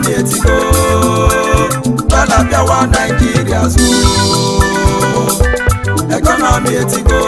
Economy etigo, dọla bịawa Naijiria zụ. Economy etigo,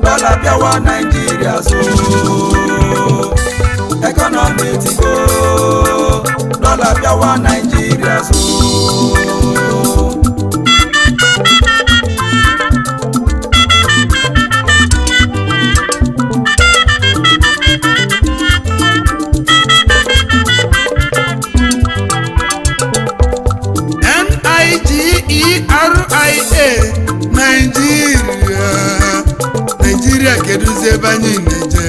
dọla bịawa Naijiria zụ. Economy etigo, dọla bịawa Naijiria zụ. Nigeria, Naijiria, Naijiria, kedụzi ebe anyị na-eje?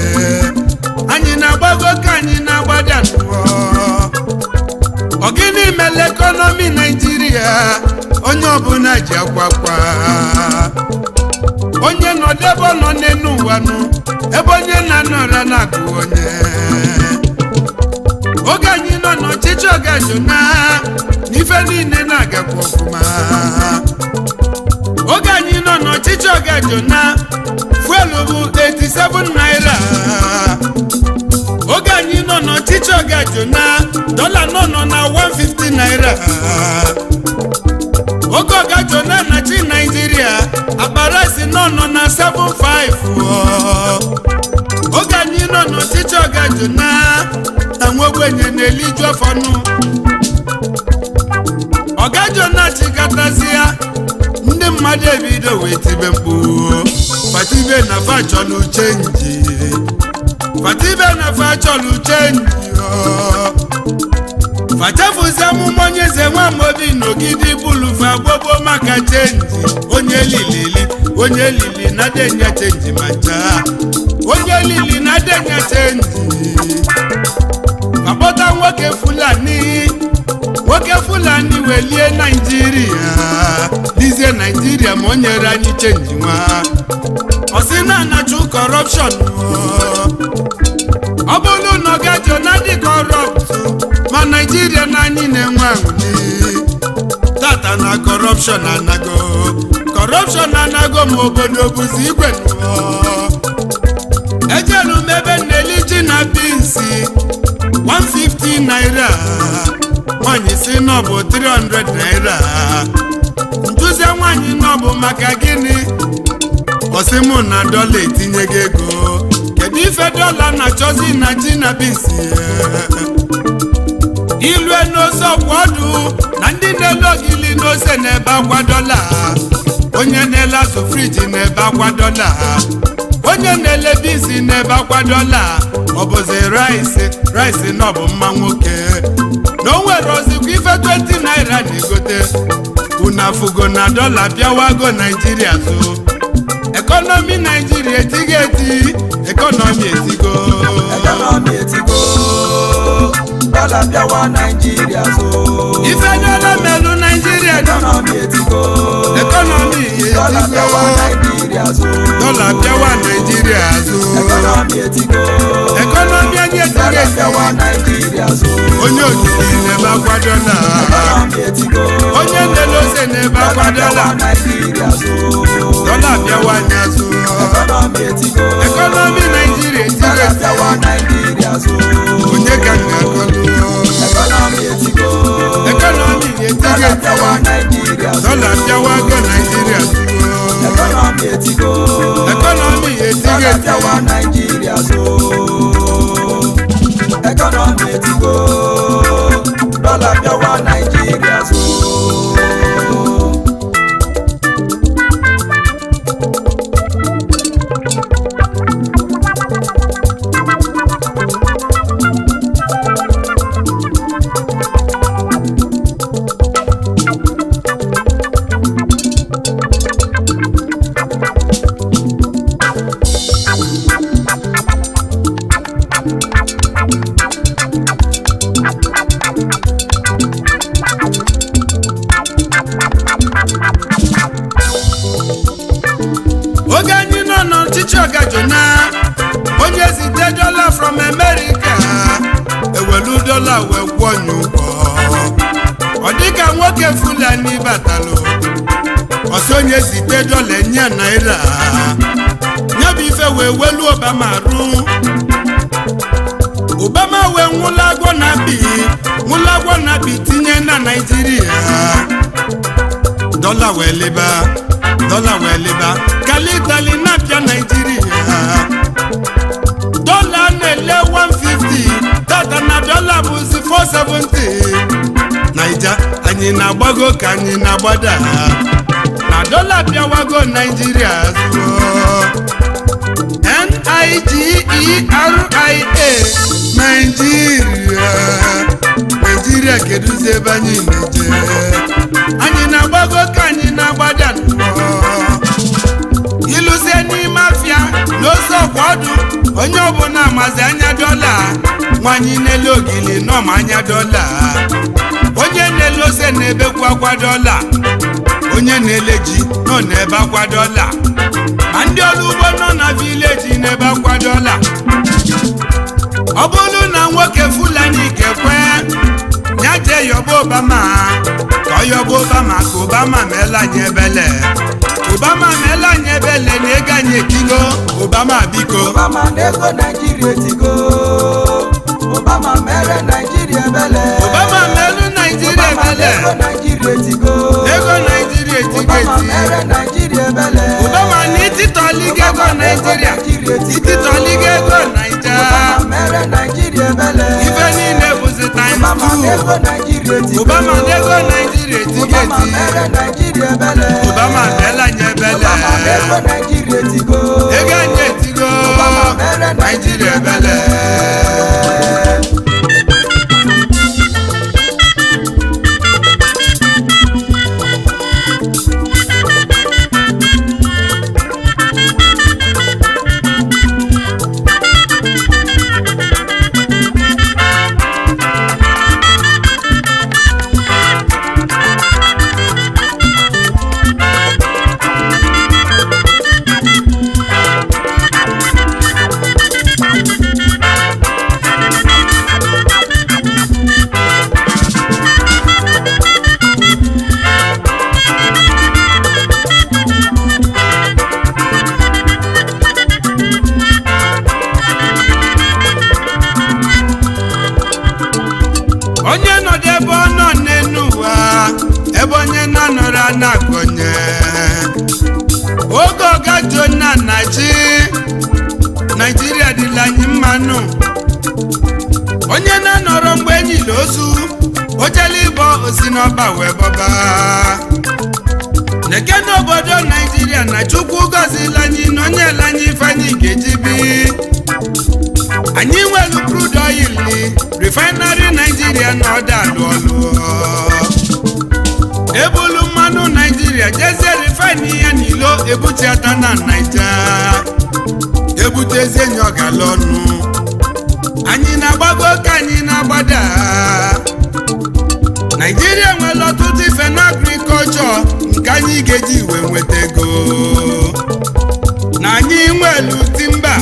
Anyị na-agbago ka anyị na-agbada nnụọ? Ọ gịnị mere economy Naijiria? Onye ọbụla ji akwakwa, onye nọdụ ebe ọ nọ n'elu ụwa nụ, ebe onye na-anọ ụra na-akụ onye. Oge anyị nọ n'ọchịchị ọgajona, n'ife niile na-agakwa ọfụma. Oge anyị nọ n'ọchịchị ọgajona, fuel bụ 87 naira. Oge anyị nọ n'ọchịchị ọgajona, dọla nọ na 150 naira. Oge ọgajona na chi Naijiria, akpa rice nọ na 75. Oge anyị nọ n'ọchịchị ọgajona na nwa ogbenye na-eliju afọ nụ. Ọgajona chịkọtazịa ndị mmadụ, ebido wee tibe mkpu, fatibe na fachọlụ change, fatibe na fachọlụ change. Fachefuzi amụma onye eze nwamobi n'ogidi bulufa gbogbo maka change. Onye lilili, onye lili na denye change, ma chaa onye lili na denye change. Akpọta nwoke Fulani, nwoke Fulani welie Naijiria, lizie Naijiria, ma o nyere anyị change nwa. Ọ sị na anachụ corruption. Ọ bụrụ na ọ gajọ na dị corrupt, ma Naijiria na anyị na-enwe aṅụli tata na corruption anago, corruption anago, ma obodo bụzi igwe nụọ. Ejelu m ebe nneli ji na beans 150 naira, nwaanyị si na ọ bụ 300 naira. Ntụzie nwaanyị na ọ bụ maka gịnị? Ọsị mụ na dọla etinye gị ego. Kedu ife dọla na-achọzi na ji na beans? Ilue n'ose ọkwa ọdụ na ndị na-ele ogili n'ose na-ebe akwa dọla, onye na-ele azụ fridge na-ebe akwa dọla, onye na-ele beans na-ebe akwa dọla. Ọ bụzi rice, rice na ọ bụ mma nwoke na o nwere ozikwa ife 20 naira na-egote. Unu afụgo na dọla bịawago Naijiria so. Economy Naijiria etigo eti, economy etigo. Economy etigo, dọla bịawa Naijiria zụ. Ife dọla melụ Naijiria. Economy etigo. Economy dọla bịawa etigo. Naijiria zụ. Dọla bịawa Naijiria azụ. Economy etigo. Economy anyị etigo dọla eti. Bịawa Naijiria zụ. Onye ogidi na-ebe akwa dọla. Economy etigo. Onye na-ele ose na-ebe akwa dọla dọla. Bịawa Naijiria zụ. Dọla bịawa anyị azụ. Economy etigo. Economy Naijiria etigo dọla eti. Bịawa Naijiria zụ. Onye ka m ga-akọlụ? Economy etigo. Economy etigo dọla eti. Bịawa Naijiria zụ. Dọla bịawago Naijiria zụ. Economy etigo. Economy etigo dọla eti. Bịawa Naijiria zụ. Economy etigo, dọla bịawa Naijiria zụ. Oge anyị nọ n'ọchịchị ọgajona, onye zite dọla from America, ewelu dọla wee kwụọ nye ụgwọ. Ọ dịka nwoke Fulani batalụ, ọsọ onye zite dọla enye naira ya bụ ife wee welu Obama rụ. Obama wee nwụla agwọ na bi, nwụla agwọ na bi tinye na Naijiria. Dọla wee leba, dọla wee leba, kalitali na-abịa Naijiria. Dọla na-ele 150 tata, na dọla bụzi 470. Naija anyị na-agbago ka anyị na-agbada na dọla bịawago Naijiria zụọ. Nigeria, Naijiria, Naijiria, kedụzi ebe anyị na-eje? Anyị na-agbago ka anyị na-agbada nnọọ? Ịlụzie n'ime afịa n'ose ọkwa ọdụ, onye ọbụla mazi anya dọla. Nwanyị na-ele ogili nọma anya dọla, onye na-ele ose na-ebekwu akwa dọla, onye na-ele ji nọ n'ebe akwa dọla, ma ndị ọrụ ugbo nọ na village n'ebe akwa dọla. Ọ bụrụ na nwoke Fulani kekwe ya jee yọba Obama, ka ọ yọba Obama ka Obama meela anyị ebele, Obama meela anyị ebele na ego anyị etigo. Obama, biko. Obama na ego Naijiria etigo. Obama mere Naijiria ebele. Obama meelu Naijiria Obama na ebele. ego Naijiria etigo. Ego Naijiria etigo. Obama Eti mere Naijiria ebele. Obama na ititọligo ego Naijiria, ititọligo ego Naija. Obama mere Naijiria ebele. Ife niile bụzi times Obama na two. ego Naijiria etigo. Obama na ego Naijiria etigo. Obama Eti mere Naijiria ebele. Obama meela anyị ebele. Obama na ego Naijiria etigo. Ego anyị etigo. Obama mere Naijiria ebele. Onye nọdụ ebe ọ nọ n'elu ụwa, ebe onye na-anọrọ anakọnye. Oge ọga Jona na-achị Naijiria dịla anyị mmanụ. Onye na-anọrọ mgbe enyila ozu ojele ịbọ osi n'ọba wee bọba neke n'obodo Naijiria na Chukwu gọzila anyị na onye ele anyị ife anyị ga-eji bi. Anyị nwere crude oil refinery Naijiria na ọda alụ ọlụ ebulu mmanụ Naijiria jezie refine ya n'ilo, ebuchiata na Naija, ebutezie nye ọgala ọnụ. Anyị na-agbago ka anyị na-agbada? Naijiria nwere ọtụtụ ife na agrikọlchọ nke anyị ga-eji wee nweta ego. Na anyị nwelu timber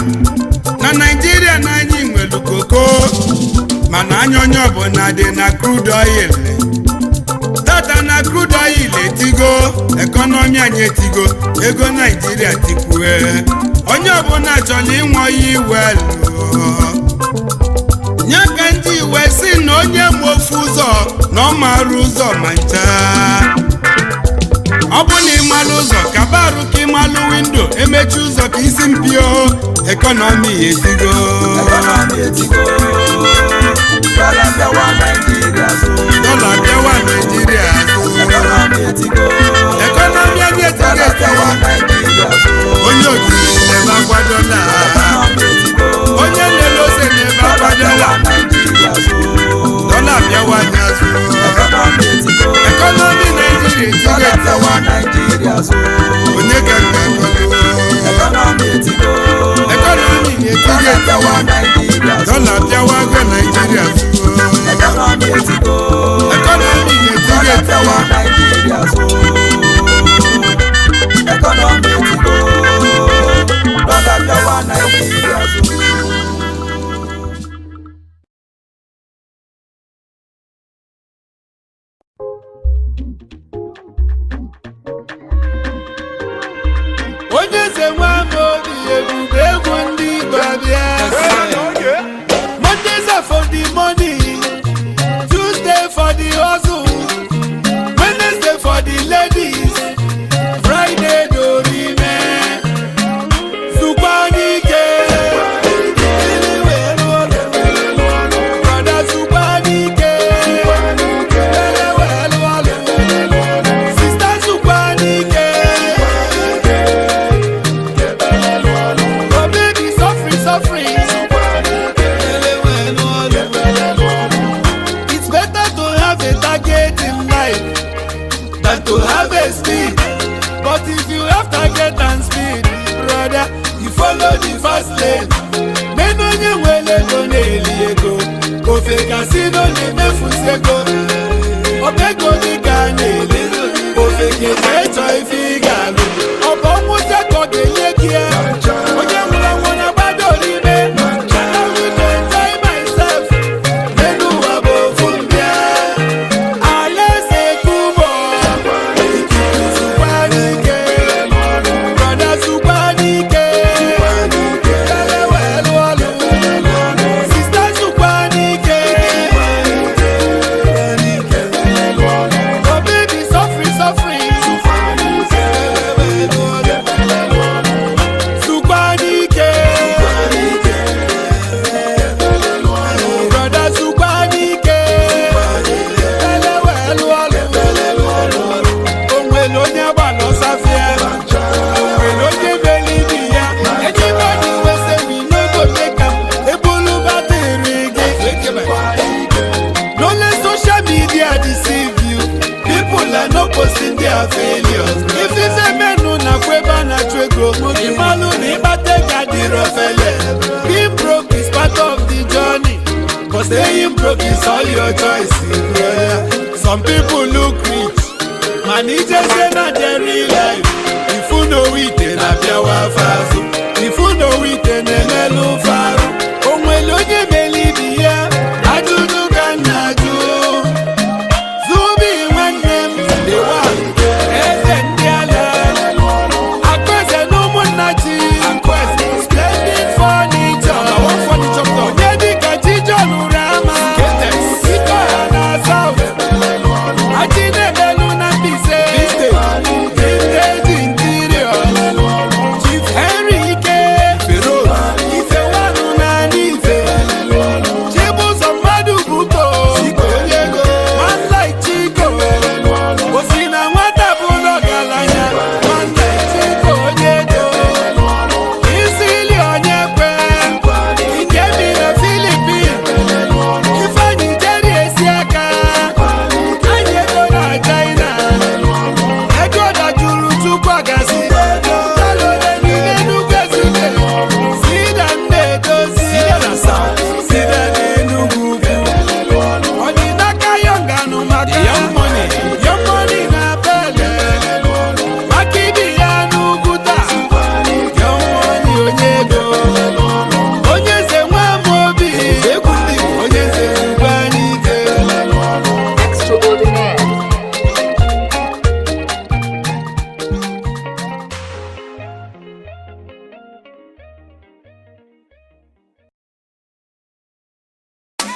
na Naijiria, na anyị nwelu koko, mana anya onye ọbụla dị na crude oil. Tata na crude oil etigo, economy anyị etigo, ego Naijiria tikwue. Onye ọbụla chọrọ ịnwe oil well nye ka ndị iwe si na onye ma ofu ụzọ na ọ mara ụzọ ma ncha. Ọ bụ na ịmalụ ụzọ ka barụ ka ịmalụ window emechi ụzọ ka isi mpio. Economy etigo. Economy etigo. Dọla bịawa Naijiria zụ. Dọla bịawa Naijiria azụ. Economy etigo. Economy anyị etigo. Dọla bịawa Etigo. Naijiria zụ. Onye ogiri na-ebe akwa dọla. Economy etigo. Onye na-ele ose na-ebe akwa Dọla dọla. bịawa Naijiria zụ. Dọla bịawa anyị azụ. Economy etigo. Economy Naijiria etigo. Dọla Etigo. bịawa Naijiria zụ. Onye ka nka akọlụ? Economy etigo. Economy etigo. Dọla Etigo. bịawa Naijiria zụ. Dọla bịawa. money, Tuesday for the hustle, Wednesday for the ladies, Friday dorime. Zukwa n'ike, ili wee rụọ ọrụ. Brother, zukwa n'ike, ele wee lụọ ọrụ. Sister, zukwa n'ike. Oh baby, suffering, suffering. Ele wee lụọ ọrụ. It's better to have a target in life than to have a speed. But if you have target and speed, brother, you follow the fast lane. Menu onye nwere ego na-eli ego, ofe kasino na-emefusi ego. Ọba ego dị ka a na-eli, ofe ga-eje ịchọ ife ị ga-alụ. Ọ bụ ọnwụ ka ọ ga-enye gị ya. Onye nwụrụ anwụ na-agbado n'ime. I will enjoy myself. N'elu ụwa bụ ofu mbịa. Alaeze Kubo, zukwa n'ike. Brother, zukwa n'ike. Ele wee lụọ ọlụ. Sister, zukwa n'ike. Oh baby, suffering, suffering. Ele wee lụọ ọlụ. Zukwa n'ike. Brother, zukwa n'ike. Ele wee lụọ ọlụ. O nwere onye gbara ọsọ afịa. O nwere onye mere ibi ya. Anybody wey say we no go make am, ebulu battery gị. No let social media deceive you. People are not posting their failures. If ife menu na kweba na achụ ego, ịmalụ na ịkpata ego adịrọ fele. Being broke is part of the journey. But staying broke is all your choice, brother. Some people look rich, mana ijezie na their real life. Ifu n'owite na-abịawa afọ azụ. Ifu n'owite na-emelụ farụ. O nwere onye mere ibi ya, ajụjụ ka m na-ajụ. Zubi nwanne m dịwa eze ndị ala. Akụeze na ụmụnna chi. Splendid Furniture. Onye dịka Chijioke Rama. Ike ọha na South. Achị na-emelu na Mbaise. Vintage Interior. Chief Henry Ike. Ifewanụ na Ife. Chibụzọ mmadụ buto. Man like Chico. O si na nwata bụ n'ọgaranya. Man like Chico onye ego. Isili onye kwe. Ikemi na Philippines. Ifeanyi Jerry esi aka. Anyị ego na China. Ego dajuru Chukwu agazi. Talole niile Enugu ezike. Sida na-edozi. Sida n'Enugu ugwu. Ọdịnaka Yonganụ maka Young Money. Young Money na Bele. Maka ibi ya n'ugwu taa. Young Money onye ego. Onye eze nwa m obi. Onye eze ugwu anyị ike. Extraordinaire.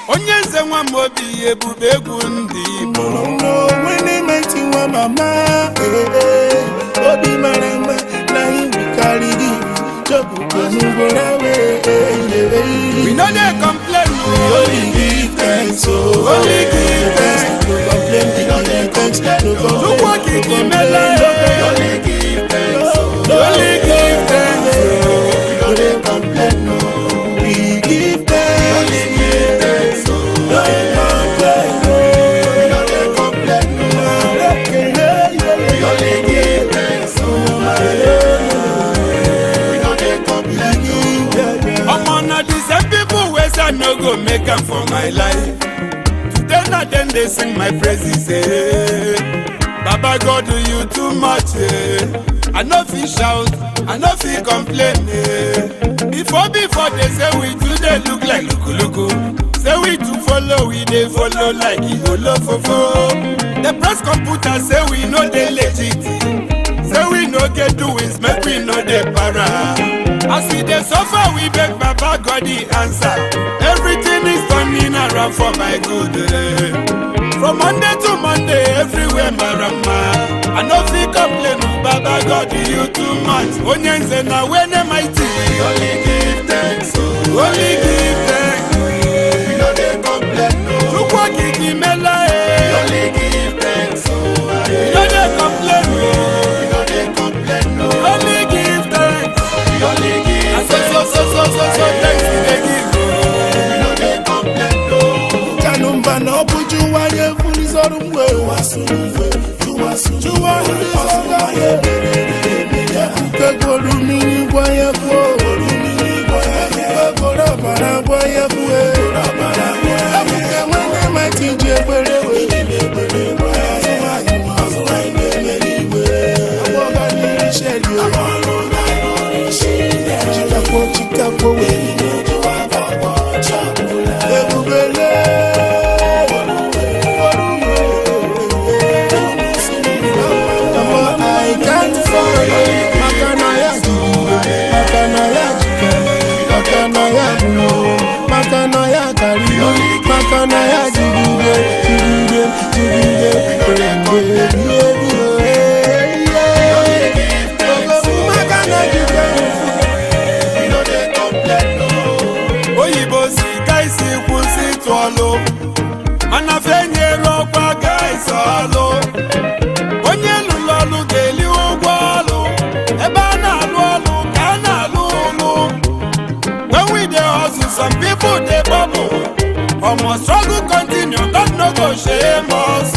Onye nze nwa m obi, ebube egwu ndị Igbo. Nwa mama, eh, eh, obi mara mma na iwu karịrị We no dey complain o. Only give thanks, oh. Only give thanks. No complain, we no dey thanks. No complain. Chukwu okike imela e. Only give thanks, oh. Only give thanks o. We no dey complain, no. We give thanks. Only give thanks, oh. No complain, no. We no dey complain, no. We only give thanks, oh. We no dey complain, no. Omo, na the same people wey say I no go make am for my life. Today na dem dey sing my praises. Eh. Baba God, do you too much. Eh. I no fit shout, I no fit complain. Eh. Before before they say we too dey look like lukuluku. Say we too follow, we dey follow like igolofofo. The press computer say we no dey legit. Say we no get doings, make we no dey para. As we dey suffer, we beg Baba God the answer. Everything is turning Turning around for my good. Eh. From Monday to Monday, everywhere mara mma. I no fit complain, oh, Baba God, you too much. Onye nze na wene mighty. We only give thanks, oh. Only give thanks. We no dey complain, no. Chukwu okike imela We e. only give thanks, oh. We no dey complain, oh. We no dey complain, no. Only give thanks. We only give Na so so so so so so thanks we dey give, oh. We no dey complain, no. Kanumba na ọ bụ Juwa ya efulisọrọ mgbe Juwa fulisọrọ ya Ebuke golu mmiri gwa ya kwuo Ebuke goro ọbara gwa ya kwuo Ebuke nwanne maiti ji egbere wee Agbọga n'iri sheri o Chikakwo chikakwo wee Ebubele. I can't fall maka na ya jigide, maka na ya jikere, maka na ya bụ, maka na ya karịrị, maka na ya jigide, jigide, jigide, mgbe ebi ebi. Maka na jikere. We no dey complain, no. Oyibo si gaisi kwụsị ịtụ ọlụ, mana fenyere ọkwa gaisi ọlụ. Onye lụrụ ọlụ ga-eli ụgwọ ọlụ. Ebe a na-alụ ọlụ ka a na-alụ ụlụ. When we dey hustle, some people dey bubble. Omo, struggle continue, God no go shame us.